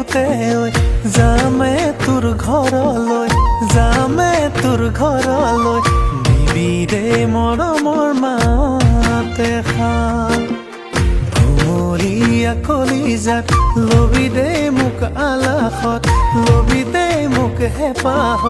মুখতে ঐ, যামে তোৰ ঘৰলৈ, যামে তোৰ ঘৰলৈ। দিবি দে মৰমৰ মাত এষাৰ। কুমলীয়া কলিজাত লবি দে মোক আলাসত, লবি দে মোক হেঁপাহত।